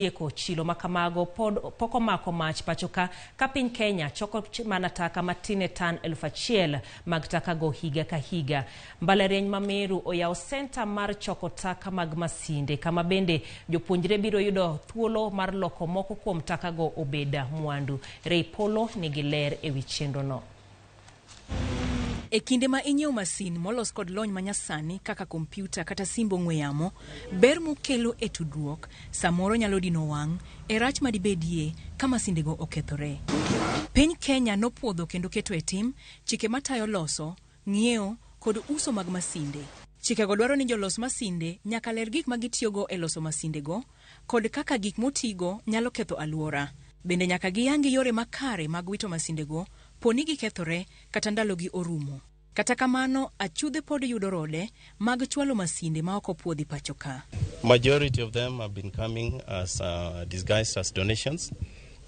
Tieko chilo ma kamago pod pok omako mach pachoka ka piny Kenya choko mana taka matin e tan 1000 mag taka go higa ka higa. Mbalariany ma Meru oyawo senta mar choko taka mag masinde kama bende jopuonjre biro yudo thuolo mar loko moko kuom taka go obed mwandu. Ray Polo nigi ler e wi chenrono. E kinde ma inyiewo masin molos kod lony manyasani kaka kompyuta kata simb ong'we yamo, ber mokelo e tudruok samoro nyalo dino wang' e rach madibedie ka masindego okethore. Piny Kenya nopuodho kendo keto e tim chike matayo loso, ng'iewo kod uso mag masinde. Chikego dwaro ni jolos masinde nyaka ler gik ma gitiyogo e loso masindego kod kaka gik motigo nyalo ketho alwora. Bende nyaka giyangi yore makare mag wito masindego po ni gikethore kata ndalogi orumo. Kata kamano, achudhe pod yudo rode mag chwalo masinde ma ok opuodhi pacho ka. Majority of them have been coming as disguised as donations,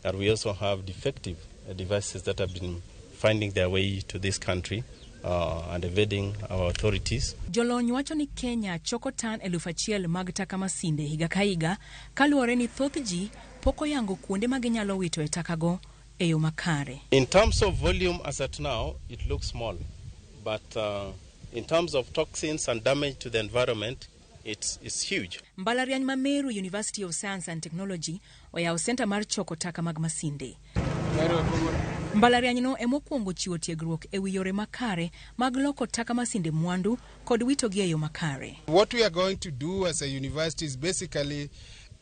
and we also have defective devices that have been finding their way to this country and evading our authorities. Jolony wacho ni Kenya choko tan 1000 mag taka masinde higa ka higa kaluwore ni thoth ji pok oyango kuonde ma ginyalo witoe takago e yo makare. In terms of volume as at now, it looks small, but in terms of toxins and damage to the environment, it's huge. Mbalariany ma Meru University of Science and Technology oyawo senta mar choko taka mag masinde. Mbalariany no emokwongo chiwo tiegruok e wi yore makare mag loko taka masinde mwandu kod witogi e yo makare. What we are going to do as a university is basically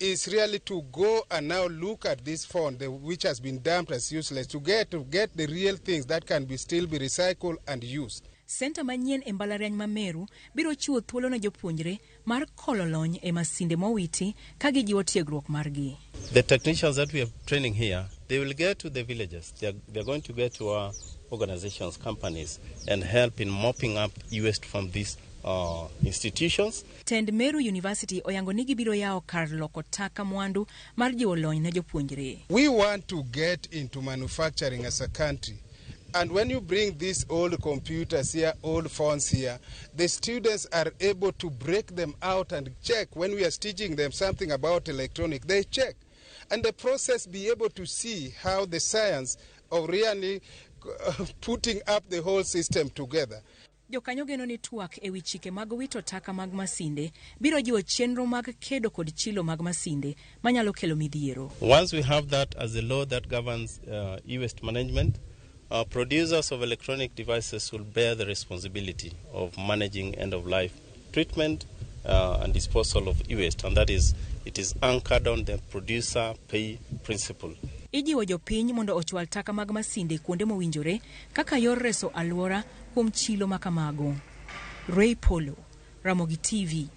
is really to go and now look at this phone which has been dumped as useless to get the real things that can be still be recycled and used. Senta manyien e mbalariany ma Meru biro chiwo thuolo ne jopuonjre mar kolo lony e masinde mowiti ka gijiwo tiegruok margi. The technicians that we are training here, they will get to the villages. They are going to get to our organizations, companies, and help in mopping up e-waste from these institutions. Tend Meru University oyango ni gibiro yawo kar loko taka mwandu mar jiwo lony ne jopuonjre. We want to get into manufacturing as a country. And when you bring these old computers here, old phones here, the students are able to break them out and check. When we are teaching them something about electronic, they check. And the process be able to see how the science of really putting up the whole system together. Jokanyo geno ni twak e wi chike mag wito taka mag masinde biro jiwo chenro mag kedo kod chilo mag masinde manyalo kelo midhiero. Once we have that as a law that governs e-waste management, producers of electronic devices will bear the responsibility of managing end-of-life treatment and disposal of e-waste, and that is, it is anchored on the producer pay principle. Ijiwo jopiny mondo ochwal taka mag masinde kuonde mowinjore kaka yor reso alwora kuom chilo makamago. Ray Polo, Ramogi TV.